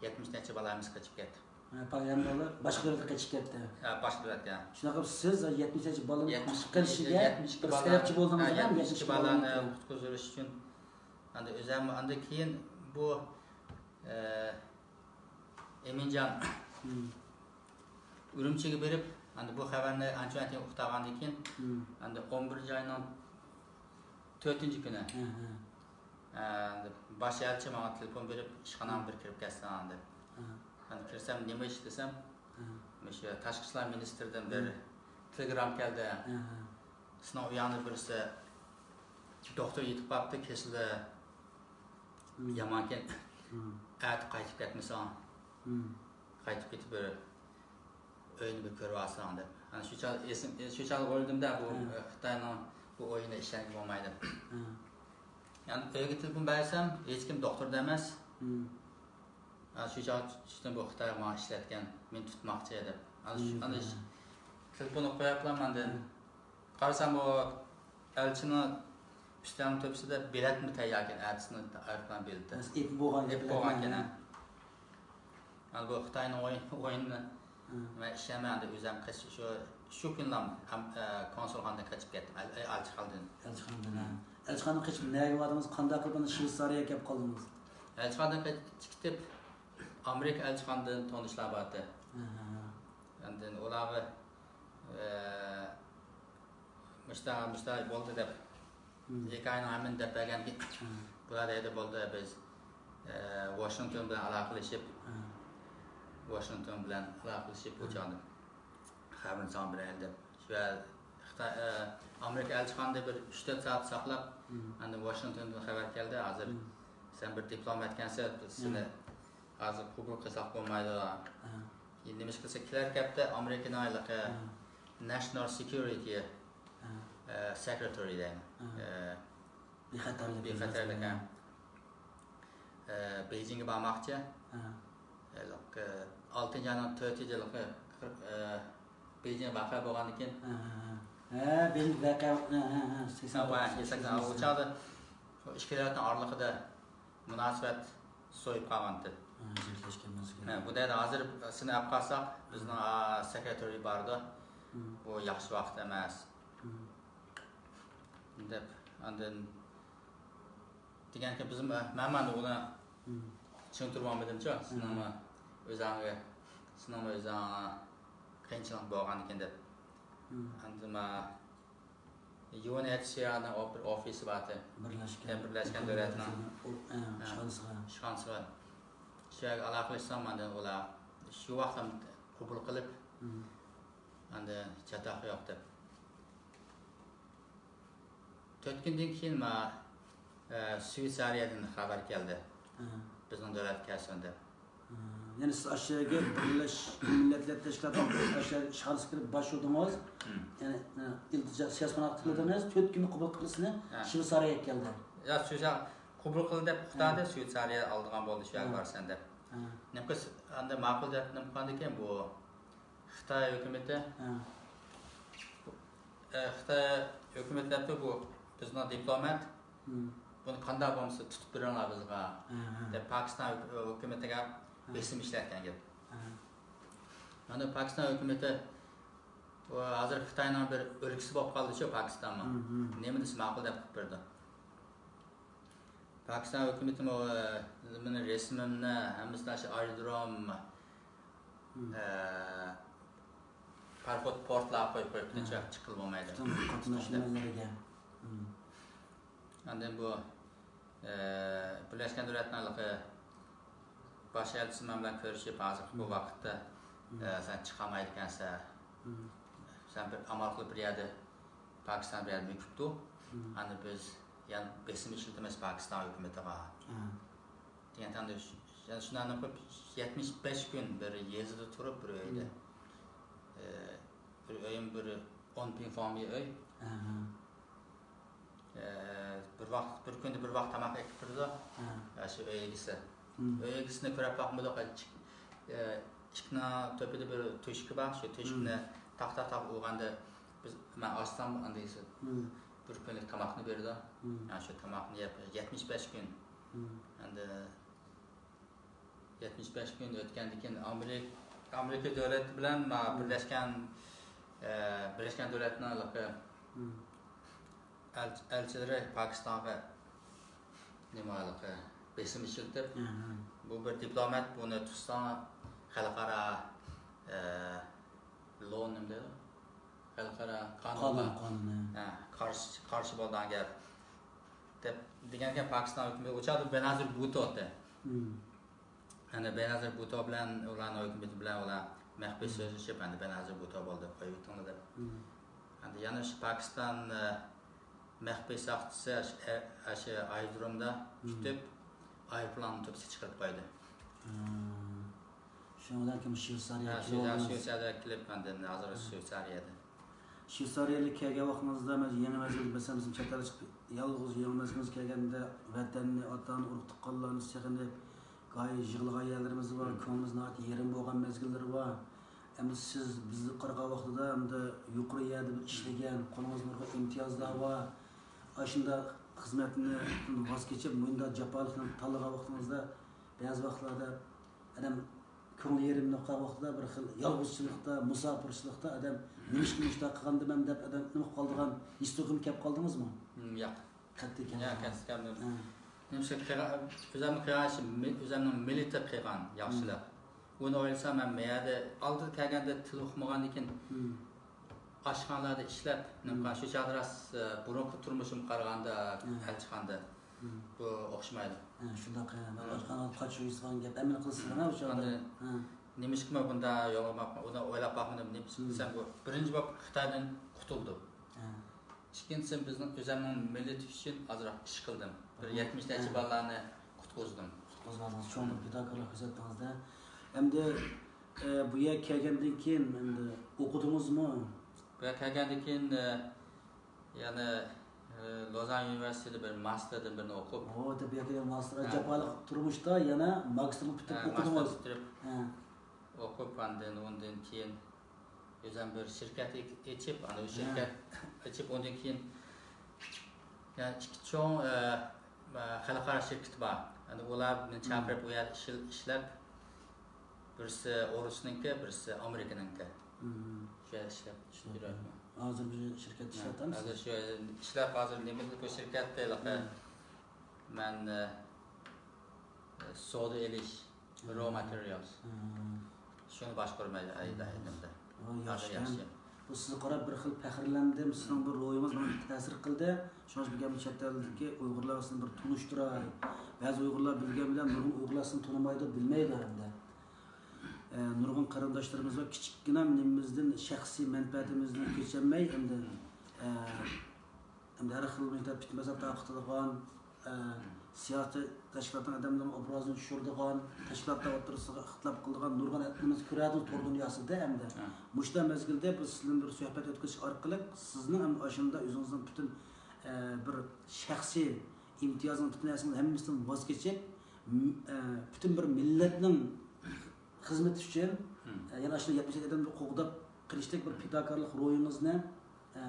يەتمىش نەچچە بالا ھەممىسى قېچىپ كەتتى. ھە، پا-، يەنى ئۇلار باشقا يەرگە قېچىپ كەتتى. ھە، باشقا يەرگە. شۇنداق قىلىپ سىز يەتمىش نەچچە بالىنىڭ يەتمىش، قېچىپ كېتىشىگە يەتمىش ئىككى بىر بالا، سەۋەبچى بولدىڭىز، ھە، يەتمىش ئىككى بالىنى قۇتقۇزۇش ئۈچۈن. ئەمدى ئۆزۈم ئاندىن كېيىن بۇ، ئە، ئىمىنجان ھە. ئۈرۈمچىگە بېرىپ، ئەمدى بۇ خەۋەرنى ئانچە ئۇقتۇرغاندىن كېيىن، ھە. ئەمدى ئون بىرىنچى ئاينىڭ تۆتىنچى كۈنى، ھە، ھە. ئە، باش ئەلچى ماڭا تېلېفون بېرىپ، ئىشخانامغا بىر كىرىپ كەتسەڭ دەپ. ھە. مەن كىرسەم، نېمە ئىش دېسەم، ھە. مۇشۇ تاشقى ئىشلار مىنىستىرىدىن بىر ھە. تېلېگرام كەلدى. ھە، ھە. سېنىڭ ئۇياڭدا بىرسى دوختۇر يېتىپ قاپتۇ، كېسىلى ھە. يامانكەن. ھە. ئەتە قايتىپ كەتمىسەڭ، ھە. قايتىپ كېتىپ بىر ئۆينى بىر كۆرۈۋالساڭ دەپ. ئەنە شۇ چاغ ئېسىم، شۇ چاغ ئويلىدىم-دە، بۇ ھە. خىتاينىڭ بۇ ئويۇنىدا ئىشەنگىلى بولمايدۇ. ھە. يەنى ئۆيگە تېلېفون بەرسەم، ھېچكىم دوختۇر دەمەس. ھە. ئەنە شۇ چاغ چۈشتۈم، بۇ خىتاي ماڭا ئىشلەتكەن، مېنى تۇتماقچى دەپ. ئەنە شۇ، ھە. ئەنە شۇ تېلېفوننى قويۇپلا مەندىن. ھە. قارىسام، ئۇ ئەلچىنىڭ ئۈستەلنىڭ تۆپىسىدە بېلەتمۇ تەيياركەن، ئەتىسىنىڭ ئايروپىلان بېلىتى. ئېلىپ بولغان، ئېلىپ بولغانكەن، ھە. ھە. مانا بۇ خىتاينىڭ ئويۇن-، ئويۇنىنى ھە. مەن ئىشەنمەيمەن، ئۆزۈم قېچىپ شۇ، شۇ كۈنلا ئەم-، ئە، كونسۇلخانىدىن قېچىپ كەتتىم، ئەل-، ئەلچىخانىدىن. ئەلچىخانىدىن، ھە. ھە. ئەلچىخانىدىن قېچىپ نەگە باردىڭىز؟ قانداق قىلىپ مانا شۋېتسارىيەگە كەپ قالدىڭىز؟ ئەلچىخانىدىن قېچىپ كېتىپ، ئامېرىكا ئەلچىخانىدىن تونۇشلار بارتى. ھە، ھە، ھە. ئاندىن ئۇلارغا، ئە، مۇشتا، مۇشتا بولدى دەپ، ھە. ھېكايىنىڭ ھەممىنى دەپ بەرگەندىن كېيىن، ھە. بۇلار دەيدۇ، بولدى، بىز، ئە، ۋاشىنگتون بىلەن ئالاقىلىشىپ، ھە. ۋاشىنگتون بىلەن ئالاقىلىشىپ، ھە. ئۇ چاغدا خەۋىرىنى ساڭا بېرەيلى دەپ. شۇ خىتاي، ئە، ئامېرىكا ئەلچىخانىدا بىر ئۈچ تۆت سائەت ساقلاپ، ھە. ئاندىن ۋاشىنگتوندىن خەۋەر كەلدى، ھازىر ھە. سەن بىر دىپلوماتكەنسەن، بىز سېنى ھە. ھازىر قوبۇل قىلساق بولمايدۇ. ھە. ئەمدى نېمە ئىش قىلسا، كېلەر ھەپتە ئامېرىكىنىڭ ھېلىقى ھە. ناشنال سېكيۇرىتى، ھە. ئە، سېكرېتارى دەيمەن. ھە. ئە، بىخەتەرلىك، بىخەتەرلىك، ھە. ھە. ئە، بېيجىڭگە بارماقچى. ھە. ھېلىقى ئالتىنچى ئاينىڭ تۆتىنچى ھېلىقى، ئە، بېيجىڭ ۋەقە بولغاندىن كېيىن، ھە، ھە، ھە. ھە، بېيجىڭ ۋەقە، ھە، ھە، ھە، سەكسەن توققۇز، ھە، سەكسەن توققۇز. ئۇ چاغدا ئۇ ئىككى دۆلەتنىڭ ئارىلىقىدا مۇناسىۋەت سويۇپ قالغانتى. ھە، جىقلاشقان مەسىلە. ھە، بۇ دەيدۇ، ھازىر سېنى ئەپ قالساق، بىزنىڭ، ئا، سېكرېتارى بارىدۇ. ھە. بۇ ياخشى ۋاقىت ئەمەس. ھە. دەپ، ئاندىن دېگەنكى بىزمۇ، مەن مانا ئۇنى ھە. چۈشەندۈرۈۋالمىدىمچۇ، ھە. سېنىڭمۇ ئۆزۈڭگە، سېنىڭمۇ ئۆزۈڭگە قىيىنچىلىق بولغانىكەن دەپ. ھە. ئەمدى ما يۇ ئېن ئېيچ سى ئارنىڭ ئوپ-، بىر ئوفىسى بارتى. بىرلەشكەن، بىرلەشكەن دۆلەتنىڭ، ئۇ، ھە، ھە. ئىشخانىسىغا. ئىشخانىسىغا. شۇ يەرگە ئالاقىلەشسەم، ئاندىن ئۇلار شۇ ۋاقىتلا قوبۇل قىلىپ، ھە. ئاندىن چاتاق يوق دەپ. تۆت كۈندىن كېيىن ما ئە، شۋېتسارىيەدىن خەۋەر كەلدى. ھە. بىزنىڭ دۆلەتكە كەلسۇن دەپ. ھە. يەنى سىز ئاشۇ يەرگە بىرلەشكەن مىللەتلەر تەشكىلاتىنىڭ ئاشۇ يەرگە ئىشخانىسىغا كىرىپ باشلىدىڭىز. ھە. يەنى، ھە، ئىلتىجا، سىياسىي پاناھلىق تىلىدىڭىز، تۆت كۈندە قوبۇل قىلىسىنى ھە. شۋېتسارىيەگە كەلدى. يا، شۇ قوبۇل قىل دەپ ئۇقتاردى، ھە. شۋېتسارىيە ئالىدىغان بولدى، شۇ يەرگە ھە. بارىسەن دەپ. ھە. نېمە قىلسا، ئەمدى ماقۇل دەپ نېمە قىلغاندىكىن بۇ خىتاي ھۆكۈمىتى، ھە. ئە، خىتاي ھۆكۈمىتى دەپتۇ، بۇ بىزنىڭ دىپلومات، ھىم. بۇنى قانداق بولمىسا تۇتۇپ بېرىڭلار بىزغا، ھە، ھە. دەپ پاكىستان ھۆك-، ھۆكۈمىتىگە ھە. بېسىم ئىشلەتكەن گەپ. ھە. مانا پاكىستان ھۆكۈمىتى، ئۇ ھازىر خىتاينىڭ بىر ئۆلكىسى بولۇپ قالدىچۇ پاكىستانمۇ. ھىم، ھىم. نېمە دېسە ماقۇل دەپ قىلىپ بېرىدۇ. پاكىستان ھۆكۈمىتىمۇ، ئە، مېنىڭ رەسىمىمنى، ھەممىسىنى ئاشۇ ئايرودروم، ھىم. ئە، پاراخوت پورتلارغا قويۇپ قويۇپتۇ، ھە. چىق-، چىققىلى بولمايدۇ. پۈتۈن قاتناش نېمىلىرىگە. ھىم. ئاندىن بۇ، ئە، بىرلەشكەن دۆلەتنىڭ ھېلىقى باش ئەلچىسى مەن بىلەن كۆرۈشۈپ، ھازىرقى بۇ ھىم. ۋاقىتتا، ھىم. ئە، سەن چىقالمايدىكەنسەن. ھىم. سەن بىر ئامال قىلىپ بىر يەردە، پاكىستان بىر يەردە مۆكۈپتۇ. ھىم. ئەمدى بىز يەنە بېسىم ئىشلىتىمىز پاكىستان ھۆكۈمىتىغا. ھە. دېگەن تەمدە شۇ-، يەنە شۇنداق قىلىپ يەتمىش بەش كۈن بىر يېزىدا تۇرۇپ، بىر ئۆيدە. ھىم. ئە، بىر ئۆيۈم بىر ئون پىڭفاڭ بىر ئۆي. ھە، ھە. ئە، بىر ۋاق، بىر كۈندە بىر ۋاق تاماق ئەكىپ بېرىدۇ. ھە. ئە، شۇ ئۆي ئىگىسى. ھىم. ئۆي ئىگىسىنى كۆرۈپ باقمىدۇق. ئىك-، ئە، ئىشىكنىڭ تۆپىدە بىر تۆشۈكى بار. شۇ تۆشۈكنى ھىم. تاق، تاق، تاق ئۇرغاندا بىز، مەن ئاچسام، ئاندىن ھىم. بىر كۈنلۈك تاماقنى بېرىدۇ. ھىم. يەنى شۇ تاماقنى يەپ يەتمىش بەش كۈن. ھىم. ئەمدى يەتمىش بەش كۈن ئۆتكەندىن كېيىن ئامېرىكا، ئامېرىكا دۆلىتى بىلەن ما-، ھىم. بىرلەشكەن، ئە، بىرلەشكەن دۆلەتنىڭ ھېلىقى ھىم. ئەل-، ئەلچىلىرى پاكىستانغا نېمە ھېلىقى بېسىم ئىشلىتىپ، ھە، ھە. بۇ بىر دىپلومات، بۇنى تۇتساڭ خەلقئارا، ئە، لو نېمە دەيدۇ؟ خەلقئارا قانۇنغا، قانۇن، قانۇن، ھە. ھە، قارشى، قارشى بولىدىغان گەپ. دەپ دېگەنكەن پاكىستان ھۆكۈمىتى ئۇ چاغدا بېنازىر بۇتو ئىدى. مم. يەنى بېنازىر بۇتو بىلەن ئۇلارنىڭ ھۆكۈمىتى بىلەن ئۇلار مەخپىي مم. سۆزلىشىپ، ئەمدى بېنازىر بۇتو بولدى، قويۇۋېتىڭلار دەپ. مم. ئەمدى يەنە شۇ پاكىستان، ئە، مەخپىي ساقچىسى ئاشۇ، ئە-، ئاشۇ ئايرودرومدا مم. كۈتۈپ، ئايروپىلاننىڭ تۆپىسىگە چىقىرىپ قويدى. مم. شۇنىڭ بىلەن كېيىن شۋېتسارىيەگە شۇ-، كېلىپ شۇ-، شۋېتسارىيەگە كېلىپ، ئاندىن ھازىر مم. شۋېتسارىيەدە. شۋېتسارىيەگە كەلگەن ۋاقتىڭىزدا، مەن يېڭى مەزگىلدە بىلسەم، بىزنىڭ چەت ئەلگە چىقىپ، يالغۇز يېڭى مەزگىلىمىزگە كەلگەندە، ۋەتەننى، ئاتا-ئانا، ئۇرۇق-تۇغقانلارنى سېغىنىپ، گاھى يىغلىغان يەرلىرىمىز بار، مم. كۆڭلىمىز ناھايىتى يېرىم بولغان مەزگىللىرى بار. ئەمدى سىز بىزگە قارىغان ۋاقتىدا، ئەمدى يۇقىرى يەردە بىر ئىشلىگەن، قولىڭىزدا نۇرغۇن ئىمتىيازلار بار. ئاشۇنداق خىزمەتنى ۋاز كېچىپ، مۇنداق جاپالىقنى تاللىغان ۋاقتىڭىزدا، بەزى ۋاقىتلاردا ئادەم كۆڭلى يېرىم بولغان ۋاقتىدا بىر خىل يالغۇزچىلىقتا، مۇساپىرچىلىقتا ئادەم نېمىشقا مۇشۇنداق قىلغانىدىم دەپ ئادەم نېمە قىلىپ قالىدىغان ھېس تۇيغۇم كەپ قالدىڭىزمۇ؟ ھىم، ياق. قەتئىي كەلمىدى. ياق، قەتئىي كەلمىدى. ھە. نېمىشقا قىلغان، ئۆزۈمنىڭ قىلغان ئىشىم، مىل-، ئۆزۈمنىڭ مىللىتى قىلغان ياخشىلىق. ھىم. ئۇنى ئويلىسام، مەن مەيەردە ئالدىدا كەلگەندە تىل ئۇقمىغاندىكىن، ھىم. ئاشخانىلاردا ئىشلەپ، نېمە ھىم. قىلغان، شۇ چاغدا راست، ئە، بۇرۇنقى تۇرمۇشۇمغا قارىغاندا، ھە. ئەلچىخانىدا ھىم. بۇ ئوخشىمايدۇ. ھە، شۇنداق، ھە. مەن ھە. ئاشخانىغا قاچۇرۇۋېتىدىغان گەپ ئەمەل قىلسىلا، ھە، ئۇ چاغدا. ئاندىن ھە. نېمىشقىمۇ بۇنداق يولغا باقما-، ئۇنى ئويلاپ باقمىدىم. نېمە ھىم. دېسەم، بۇ بىرىنچى بولۇپ خىتايدىن قۇتۇلدۇم. ھە. ئىككىنچىسى، بىزنىڭ ئۆزۈمنىڭ مىللىتى ئۈچۈن ئازراق ئىش قىلدىم. بىر ھە. يەتمىش نەچچە ھە. بالىلارنى قۇتقۇزدۇم. قۇتقۇزغانسىز، چوڭ بىر پىداكارلىق كۆرسەتتىڭىز-دە. ئەمدى، ئە، بۇ يەرگە كەلگەندىن كېيىن ئەمدى ئوقۇدىڭىزمۇ؟ بۇ يەرگە كەلگەندىن كېيىن، ئە، يەنە، ئە، لوزان ئۇنىۋېرسىتېتىدا بىر ماستېردىن بىرنى ئوقۇپ، ئۇ، دەپ يەنە ماستېر، ھە. جاپالىق تۇرمۇشتا يەنە ماگىستىرنى پۈتتۈرۈپ ھە، ئوقۇدىڭىز. ماستېر پۈتتۈرۈپ ھە. ئوقۇپ، ئاندىن، ئۇندىن كېيىن ئۆزۈم بىر شىركەت ئېك-، ئېچىپ، ئاندىن ھە. شىركەت ئېچىپ، ئۇندىن كېيىن يەنە ئىككى چوڭ، ئە، ئە، خەلقئارا شىركىتى بار. ئەمدى ئۇلار مېنى ھىم. چاقىرىپ، ئۇ يەردە ئىشل-، ئىشلەپ، بىرسى ئورۇسنىڭكى، بىرسى ئامېرىكىنىڭكى. ھىم. شۇ يەردە ئىشلەپ يۈرۈۋاتىمەن. ھازىر بىر شىركەتتە ھە، ئىشلەۋاتامسىز؟ ھازىر شۇ يەردە ئىشلەپ، ھازىر نېمىدە بۇ شىركەتتە ھېلىقى ھىم. مەن، ئە، سودا ئېلىش، ھىم. Raw materials. ھىم. شۇنى باشقۇرىمەن، ھىم. ئايدا، ئايدا. ھازىر ياخشى. ياخشى. بۇ سىزگە قاراپ بىر خىل پەخىرلەندىم. سىزنىڭ بۇ روھىڭىز ماڭا تەسىر قىلدى. شۇڭا بۈگۈن چەت ئەلدىكى ئۇيغۇرلارغا سىزنى بىر تونۇشتۇراي. بەزى ئۇيغۇرلار بىلگەن بىلەن نۇرغۇن ئۇيغۇرلار سىزنى تونۇمايدۇ، بىلمەيدۇ ھەمدە. ئە، نۇرغۇن قېرىنداشلىرىمىز بار، كىچىككىنە نېمىمىزدىن، شەخسىي مەنپەئەتىمىزدىن كېچەلمەي، ئەمدى، ئە، ئەمدى ھەر خىل پىتنە-پاسات تارقىتىدىغان، ئە، سىياسىي تەشكىلاتنىڭ ئادەملىرىنىڭ ئوبرازىنى چۈشۈرىدىغان، تەشكىلاتلار ئوتتۇرىسىغا ئىختىلاپ قىلىدىغان نۇرغۇن نېمىنى كۆرەتتىڭىز تور دۇنياسىدا ئەمدى. ھە. مۇشۇنداق مەزگىلدە بىز سىلەر بىلەن بىر سۆھبەت ئۆتكۈزۈش ئارقىلىق سىزنىڭ ئەمدى ئاشۇنداق ئۆزىڭىزنىڭ پۈتۈن، ئە، بىر شەخسىي ئىمتىيازىڭىز، پۈتۈن نەرسىڭىز ھەممىسىدىن ۋاز كېچىپ، م-، ئە، پۈتۈن بىر مىللەتنىڭ خىزمىتى ئۈچۈن، مم. ئە، يەنە ئاشۇ يەتمىش ئادەمنى قوغداپ قېلىشتەك بىر پىداكارلىق روھىڭىزنى، ئە،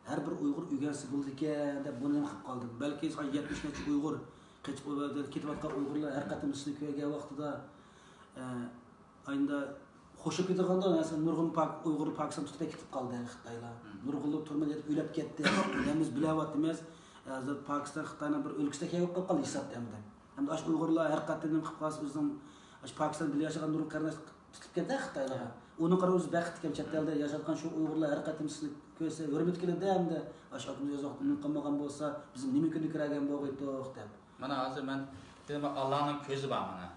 ھەر بىر ئۇيغۇر ئۆگەنسە بولىدىكەن دەپ بۇنى نېمە قىلىپ قالدىم. بەلكى يەتمىش نەچچە ئۇيغۇر قېچىپ كېتىۋاتقان ئۇيغۇرلار ھەر قېتىم سىزنى كۆرگەن ۋاقتىدا، ئە، ئاينىدا خوشلاپ كېتىدىغاندا، مەسىلەن، نۇرغۇن پاك-، ئۇيغۇر پاكىستان تۇتۇپ كېتىپ قالدى خىتايلار. مم. نۇرغۇنلىرى تۈرمىدە يېتىپ ئۆلۈپ كەتتى. ھەممىمىز بىلىۋاتىمىز. ھازىر پاكىستان خىتاينىڭ بىر ئۆلكىسىدەك بولۇپ قالدى ھېسابتا ئەمدى. ھەمدە ئاشۇ ئۇيغۇرلار ھەر قېتىم نېمە قىلىپ قالسا، ئۆزىنىڭ ئاشۇ پاكىستان بىلەن ياشىغان نۇرغۇن قېرىنداش تۇتۇپ كەتتى خىتايلارغا. ئۇنىڭ قارىغۇ ئۆزى بەختلىككەن، چەت ئەلدە ياشايدىغان شۇ ئۇيغۇرلار ھەر قېتىم سىزنى كۆرسە ھۆرمەت كېلىدۇ ئەمدى. ئاشۇ ئاكىمىز ئۆز ۋاقتىدا نېمە قىلمىغان بولسا، بىز نېمە كۈننى كۆرەلىگەن بولغىيتتۇق دەپ. مانا ھازىر مەن دېدىم، ئاللانىڭ كۆزى بار مانا.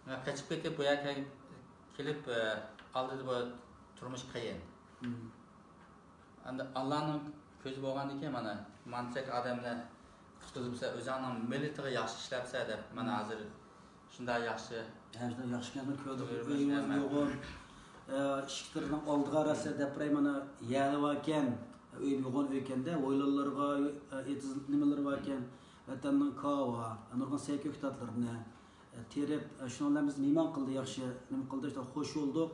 مانا قېچىپ كېتىپ بۇ يەرگە كېلىپ، ئە، ئالدىدا بۇ تۇرمۇش قىيىن. مم. ئەمدى ئاللانىڭ كۆزى بولغاندىن كېيىن مانا مانچەك ئادەمنى قۇتقۇزۇپسەن، ئۆزۈڭنىڭ مىللىتىغا ياخشى ئىشلەپسەن دەپ، مانا ھازىر شۇنداق ياخشى. ھە، شۇنداق ياخشى كەلدىڭ، كۆردۇق. ئۆيىڭىز يوغان، ئە، ئىشىكلىرىنىڭ ئالدىغا راسا دەپ بېرەي، مانا يەرى باركەن، ئۆيۈم يوغان ئۆيكەندە، ھويلانلىرىغا، ئە، ئېتىز نېمىلىرى باركەن، ۋەتەننىڭ كاۋا، نۇرغۇن سەي كۆكتاتلىرىنى، تېرىپ، شۇنىڭ بىلەن بىزنى مېھمان قىلدى، ياخشى نېمە قىلدى، شۇنداق خوش بولدۇق.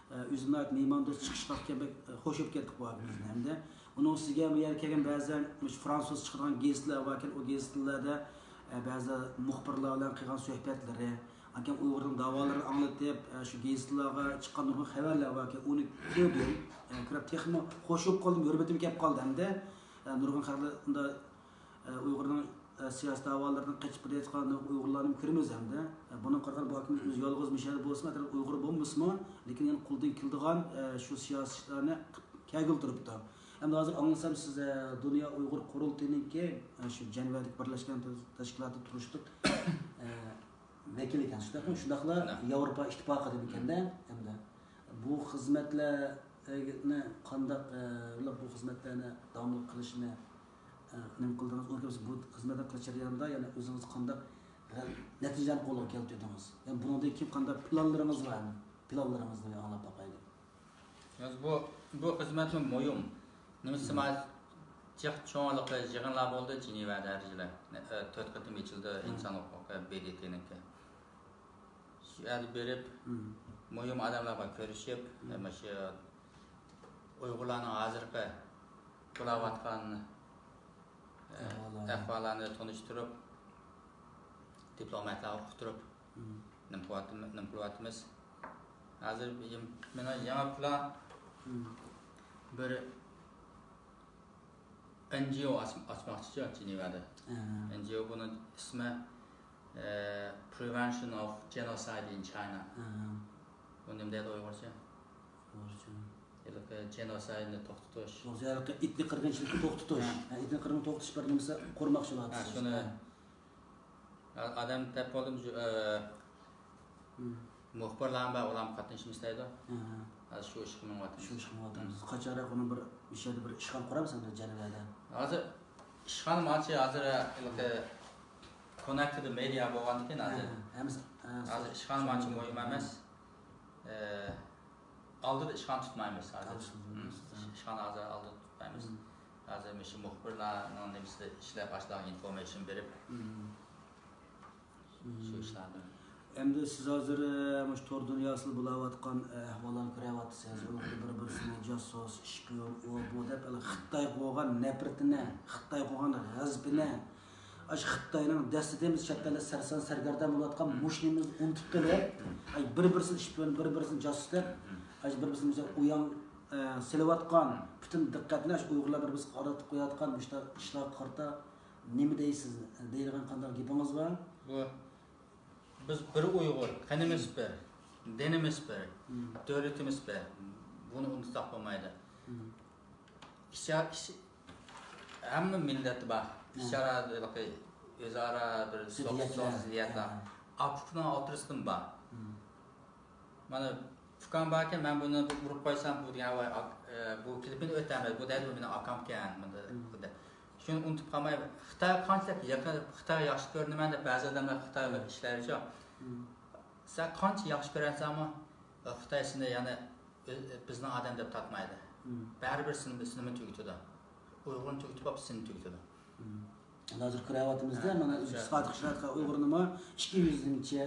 ئۆزى ناھايىتى مېھماندوست چىقىشقا كەم-، بەك خوش بولۇپ كەتتۇق بۇ ئاكىمىزنى. ھەمدە ئۇنىڭ ئۈستىگە بۇ يەرگە كەلگەن بەزەن مۇشۇ فرانسۇز چىقىدىغان گېزىتلەر باركەن، ئۇ گېزىتلەردە، ئە، بەزى مۇخبىرلار بىلەن قىلغان سۆھبەتلىرى، ئاكام ئۇيغۇرنىڭ داۋالىرىنى ئاڭلىتىپ، ئە، شۇ گېزىتلارغا چىققان نۇرغۇن خەۋەرلەر باركەن، ئۇنى كۆردۈم. ئە، كۆرۈپ تېخىمۇ خوش بولۇپ قالدىم، ھۆرمىتىم كەپ قالدى ھەمدە، ئە، نۇرغۇن خەلقلەر ئۇندا ئۇيغۇرنىڭ سىياسىي دەۋالىرىدىن قېچىپ كېتىۋاتقان ئۇيغۇرلارنى كۆرىمىز ھەمدە، بۇنىڭغا قارىغاندا بۇ ئاكىمىز ئۆزى يالغۇز مۇشۇ يەردە بولسىمۇ، ئەتراپتا ئۇيغۇر بولمىسىمۇ، لېكىن يەنە قولىدىن كېلىدىغان شۇ سىياسىي ئىشلارنى كەلگىلى تۇرۇپتۇ. ئەمدى ھازىر ئاڭلىسام، سىز دۇنيا ئۇيغۇر قۇرۇلتىيىنىڭكى شۇ جەنۋەدىكى بىرلەشكەن تەشكىلاتى تۇرۇشلۇق ۋەكىلى ئىكەنسىز، شۇنداقمۇ؟ شۇنداقلا ياۋروپا ئىتتىپاقىدىمىكەندە، ھەمدە بۇ خىزمەتلەرنى قانداق، ئە، بۇ خىزمەتلەرنى داۋاملىق قىلىشنى، ئە، نېمە قىلدىڭىز؟ ئۇنى بۇ خىزمەتنى قىلىش جەريانىدا يەنە ئۆزىڭىز قانداق، ئە، نەتىجىلەرنى قولغا كەلتۈردىڭىز؟ يەنى بۇنىڭدىن كېيىن قانداق پىلانلىرىڭىز بار؟ پىلانلىرىڭىزنى ئاڭلاپ باقايلى. يالغۇز بۇ، بۇ خىزمەتمۇ مۇھىم. نېمىسى، مم، جىق چوڭلۇقى يىغىنلار بولدى جېنېۋەدە ھەر يىلى. ئە، تۆت قېتىم ئېچىلدى، مم، ئىنسان ھوقۇقى ب د ت نىڭكى. شۇ يەردە بېرىپ، مم، مۇھىم ئادەملەر بىلەن كۆرۈشۈپ، مم، مانا شۇ ئۇيغۇرلارنىڭ ھازىرقى بولاۋاتقان، ئە، ئەھۋاللارنى، ئەھۋاللارنى تونۇشتۇرۇپ، دىپلوماتلارغا ئۇقتۇرۇپ، مم، نېمە قىلىۋاتىم-، نېمە قىلىۋاتىمىز. ھازىر مېنىڭ يېڭى پىلان، مم، بىر ئېن جى ئو ئاچ-، ئاچماقچىچۇ جېنېۋەدە. ئەھە. ئېن جى ئو بۇنىڭ ئىسمى، ئە، Prevention of Genocide in China. ئەھە. بۇ نېمە دەيدۇ ئۇيغۇرچە؟ ئۇيغۇرچە. ھېلىقى جېنوسايدنى توختىتىش. توغرا، ھېلىقى ئېتنىك قىرغىنچىلىقنى توختىتىش. ھە. ھە، ئېتنىك قىرغىننى توختىتىش بىر نېمىسى قۇرماقچى بولۇۋاتىسىز. ھە، شۇنى. ھە. ئادەم دەپ بولدۇم، ئە، مم، مۇخبىرلارمۇ بار، ئۇلارمۇ قاتنىشىمىز دەيدۇ. ھە، ھە. ھازىر شۇ ئىشقا مېڭىۋاتىمىز. شۇ ئىشقا مېڭىۋاتىمىز. مم. قاچانراق ئۇنىڭ بىر، مۇشۇ يەردە بىر ئىشخانا قۇرامسەن بىر جەنۋەدە؟ ھازىر ئىشخانا مانچە، ھازىر ھېلىقى كوننېكتېد مېدىيا بولغاندىكىن ھازىر. ھە، ھە، ھەممىسى، ھە، ھازىر ئىشخانا مانچە مۇھىم ئەمەس. ئە، ئالدىدا ئىشخانا تۇتمايمىز ھازىر. ئالدىدا تۇتمايمىز. مم. ئىشخانا ھازىر ئالدىدا تۇتمايمىز. مم. ھازىر مۇشۇ مۇخبىرلارنىڭ نېمىسىدە ئىشلەپ، ئاشۇلارغا ئىنفورمېيشن بېرىپ، مم. شۇ ئىشلارنى. ئەمدى سىز ھازىر، ئە، مۇشۇ تور دۇنياسىدا بولاۋاتقان، ئە، ئەھۋاللارنى كۆرۈۋاتىسىز. ئۇيغۇر بىر-بىرسىنى جاسۇس، ئىشپىيون، ئۇ بۇ دەپ، خىتايغا بولغان نەپرىتىنى، خىتايغا بولغان غەزىپىنى، ئاشۇ خىتاينىڭ دەستىدە بىز چەت ئەلدە سەرسان سەرگەردان بولۇۋاتقان مۇشۇ نېمىمىزنى ئۇنتۇپ قېلىپ، ئاي، بىر-بىرسىنى ئىشپىيون، بىر-بىرسىنى جاسۇس دەپ، ئاشۇ بىر-بىرسىنى ئۇيان، ئە، سېلىۋاتقان، پۈتۈن دىققەتنى ئاشۇ ئۇيغۇرلار بىر-بىرسىگە قارىتىپ قويۇۋاتقان مۇشۇنداق ئىشلارغا قارىتا نېمە دەيسىز دەيدىغان قانداق گېپىڭىز بار؟ بۇ بىز بىر ئۇيغۇر، قېنىمىز بىر، دىنىمىز بىر، مم، دۆلىتىمىز بىر. بۇنى ئۇنتۇساق بولمايدۇ. مم. ئىچ-، ئىچ-، ھەممە مىللەتتە بار. مم. ئىچ-ئارا، ئۆزئارا بىر زىددىيەتلەر. زىددىيەتلەر. مم. ئاپۇكنىڭ ئوتتۇرىسىدىمۇ بار. مم. مانا، ئۇكام باركەن، مەن بۇنى بىر ئۇرۇپ قويسام، بۇ دېگەن، ۋاي، ئاك-، ئە، بۇ كېلىپ مېنى ئۆتەلمەيدۇ، بۇ دەيدۇ، بۇ مېنىڭ ئاكامكەن، بۇ دە-، مم، بۇ دە-، ئۇنتۇپ قالماي، خىتايغا قانچىلىك يېقىن، خىتايغا ياخشى كۆرۈنىمەن دەپ بەزى ئادەملەر خىتايغا ئىشلەيدىچۇ. سەن قانچە ياخشى كۆرەنسەنمۇ، خىتاي سېنى يەنە ئۆ-، بىزنىڭ ئادەم دەپ تارتمايدۇ. بەرىبىر سېنى، سېنىمۇ تۈگىتىدۇ. ئۇيغۇرنى تۈگىتىپ بولۇپ سېنى تۈگىتىدۇ. ئەمدى ھازىر كۆرۈۋاتىمىزدە، ھە، مانا ئۆزى شۇ. ئىقتىسادىي شارائىتقا ئۇيغۇرنىمۇ ئىككى يۈزلىنىچە،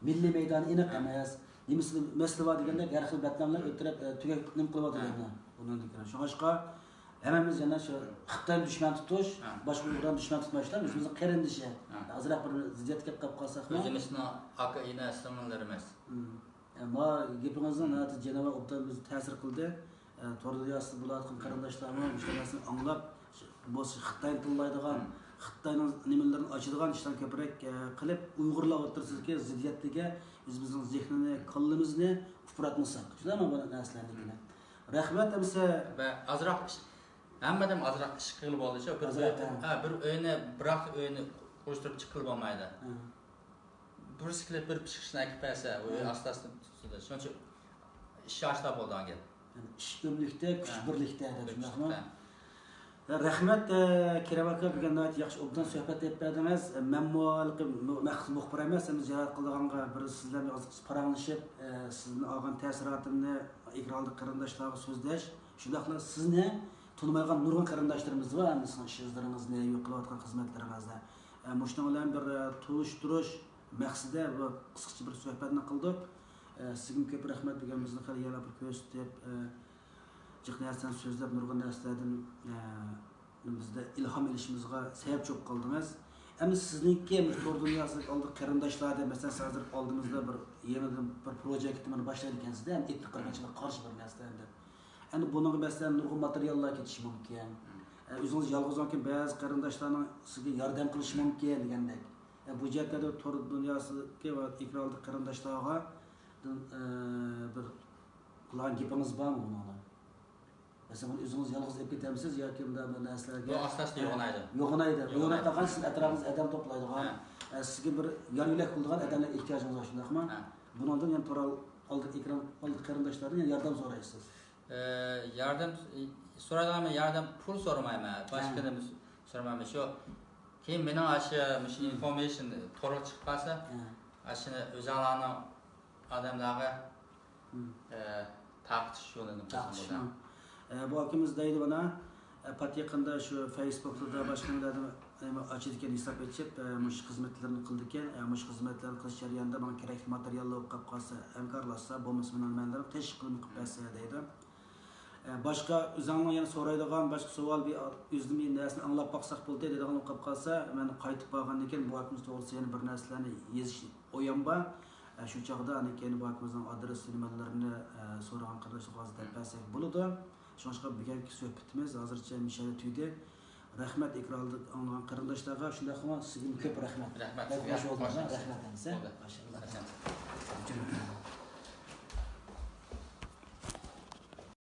مىللىي مەيدانى ئېنىق ھە. ئەمەس. نېمىسى مەسىلە بار دېگەندەك ھەر خىل بەتناملار ئۆتتۈرۈپ، ئە، تۈگەپ نېمە قىلىۋاتىدۇ ھە. ئەمدى. بۇنىڭدىن كېيىن. شۇڭلاشقا ھەممىمىز يەنە شۇ خىتاينى دۈشمەن تۇتۇش، ھە. باشقا ئۇيغۇرلارنى دۈشمەن تۇتمايلى، ئۆزىمىزنىڭ قېرىندىشى. ھە. ئازراق بىر زىددىيەتكە كېلىپ قالساقمۇ. ئۆزىمىزنىڭ ئاكا، ئىنى، سىڭىللىرىمىز. مم. ئەمما گېپىڭىزنىڭ ناھايىتى جانىۋار ئوبدان بىزگە تەسىر قىلدى. ئە، تور دۇنياسىدا بولۇۋاتقان قېرىنداشلارمۇ مۇشۇ نەرسىنى ئاڭلاپ، بولسا خىتاينى تىللايدىغان، خىتاينىڭ نېمىلىرىنى ئاچىدىغان ئىشلارنى كۆپرەك، ئە، قىلىپ، ئۇيغۇرلار ئوتتۇرىسىدىكى زىددىيەتلىككە ئۆزىمىزنىڭ زېھنىنى، كاللىمىزنى ئۇپراتمىساق. شۇنداقمۇ بۇ نەرسىلەرنى دېگىنى. رەھمەت ئەمسە. ۋە ئازراق ئىش، ھەممىدىن ئازراق ئىش قىلغىلى بولىدۇ. بىر ئۆي، ھە، بىر ئۆينى، بىراق ئۆينى قۇرۇشتۇرۇپ چىققىلى بولمايدۇ. بىرسى كېلىپ بىر پىشقىچىنى ئەكىپ بەرسە، ئۇ ئاستا-ئاستا تۇتىدۇ. شۇنىڭ ئۈچۈن ئىش ئاشتا بولىدىغان گەپ. يەنى ئىش ئۆملۈكتە، كۈچ ھە. بىرلىكتە دەپ شۇنداقمۇ؟ ئۆملۈكتە. رەھمەت، ئە، كېرەم ئاكا، بۈگۈن ناھايىتى ياخشى ئوبدان سۆھبەت ئېلىپ بەردىڭىز. مەنمۇ ھېلىقى مۇ-، مەخسۇس مۇخبىر ئەمەس، ئەمدى زىيارەت قىلىدىغانغا بىر سىز بىلەن بىر ئازراق پاراڭلىشىپ، ئە، سىزدىن ئالغان تەسىراتىمنى ئېكران ئالدىدىكى قېرىنداشلارغا سۆزلەش، شۇنداقلا سىزنى تونۇمايدىغان نۇرغۇن قېرىنداشلىرىمىز بار، ئەمدى سىزنىڭ ئىش-ئىزلىرىڭىزنى، قىلىۋاتقان خىزمەتلىرىڭىزنى. ئە، مۇشۇنىڭ بىلەن بىر، ئە، تونۇشتۇرۇش مەقسىتىدە بۇ قىسقىچە بىر سۆھبەتنى قىلدۇق. ئە، سىزگىمۇ كۆپ رەھمەت، بۈگۈن بىزنى خېلى يەنە بىر كۆرسىتىپ، ئە، جىق نەرسىلەرنى سۆزلەپ، نۇرغۇن نەرسىلەردىن، ئە، بىزدە ئىلھام ئېلىشىمىزغا سەۋەبچى بولۇپ قالدىڭىز. ئەمدى سىزنىڭكى مۇشۇ تور دۇنياسىدىكى ئالدى قېرىنداشلاردىن، مەسىلەن، سىز ھازىر ئالدىمىزدا بىر يېڭىدىن بىر پروجېكتنى مانا باشلايدىكەنسىز-دە، ئەمدى ئېيتتى قىرغىنچىلىق قارشى بىر نەرسىلەر ئەمدى. ئەمدى بۇنىڭغا، مەسىلەن، نۇرغۇن ماتېرىياللار كېتىشى مۇمكىن. ئە، ئۆزىڭىز يالغۇزكەن بەزى قېرىنداشلارنىڭ سىزگە ياردەم قىلىشى مۇمكىن دېگەندەك. ئە، بۇ جەھەتتە تور دۇنياسىدىكى ۋە ئېكران ئالدىدىكى قېرىنداشلارغا، ئە، بىر قىلغان گېپىڭىز بارمۇ بۇنىڭدا؟ مەسىلەن، بۇنى ئۆزىڭىز يالغۇز ئېلىپ كېتەمسىز ياكى مۇنداق بىر نەرسىلەرگە؟ بۇ ئاستا-ئاستا يوغىنايدۇ. يوغىنايدۇ. يوغىنايدۇ. يوغىناپ قالغان سىز ئەتراپىڭىزدا ئادەم توپلايدىغان، ھە. ئە، سىزگە بىر يار يۆلەك بولىدىغان ئادەملەرگە ئېھتىياجىڭىز بار، شۇنداقمۇ؟ ھە. بۇنىڭدىن يەنە تور ئالدى ئېكران ئالدى قېرىنداشلاردىن يەنە ياردەم سورايسىز. ئە، ياردەم، ئە، سورايدىغان ياردەم پۇل سورىمايمەن. باشقا ھە. نېمە سورىمايمەن. شۇ، كېيىن مېنىڭ ئاشۇ، مۇشۇ ھىم. ئىنفورمېيشن تورغا چىقىپ قالسا، ھە. ئاشۇنى ئۆزۈڭلارنىڭ ئادەملەرگە، ھىم. ئە، تارقىتىش يولىنى قىلسا تارقىتىشنىڭ. بولىدۇ. ئە، بۇ ئاكىمىز دەيدۇ مانا، ئە، پات يېقىندا شۇ فېيسبۇكلاردا، باشقا نېمىلەردە، ئە، ئاچىدىكەن، ھېساب ئېچىپ، ئە، مۇشۇ خىزمەتلىرىنى قىلىدىكەن. ئە، مۇشۇ خىزمەتلەرنى قىلىش جەريانىدا ماڭا كېرەكلىك ماتېرىياللار بولۇپ قاپقالسا، ھەمكارلاشسا، بولمىسا مېنىڭ نېمەلىرىم تېز قىلىپ قىلىپ بەرسە دەيدۇ. ئە، باشقا ئۆزۈڭنىڭ يەنە سورايدىغان باشقا سوئال، بىر ئۆزىدىن بىر نەرسىنى ئاڭلاپ باقساق بولدى دەيدىغان بولۇپ قاپقالسا، مەن قايتىپ بارغاندىن كېيىن بۇ ئاكىمىز توغرىسىدا يەنە بىر نەرسىلەرنى يېزىش ئويۇم بار. ئە، شۇ چاغدا ئاندىن كېيىن بۇ ئاكىمىزنىڭ ئادرېسى، نېمىلىرىنى، ئە، سورىغان قېرىنداشلارغا ھازىر دەپ بەرسەك بولىدۇ. شۇڭلاشقا بۈگۈنكى سۆھبىتىمىز ھازىرچە مۇشۇ يەردە تۈگىدى. رەھمەت، ئېكراندا ئاڭلىغان قېرىنداشلارغا، شۇنداقمۇ سىزگىمۇ كۆپ رەھمەت. رەھمەت. بەك خۇش بولدۇم. رەھمەت. رەھمەت ھەمسە. بولدى. ماشائاللاھ. رەھمەت.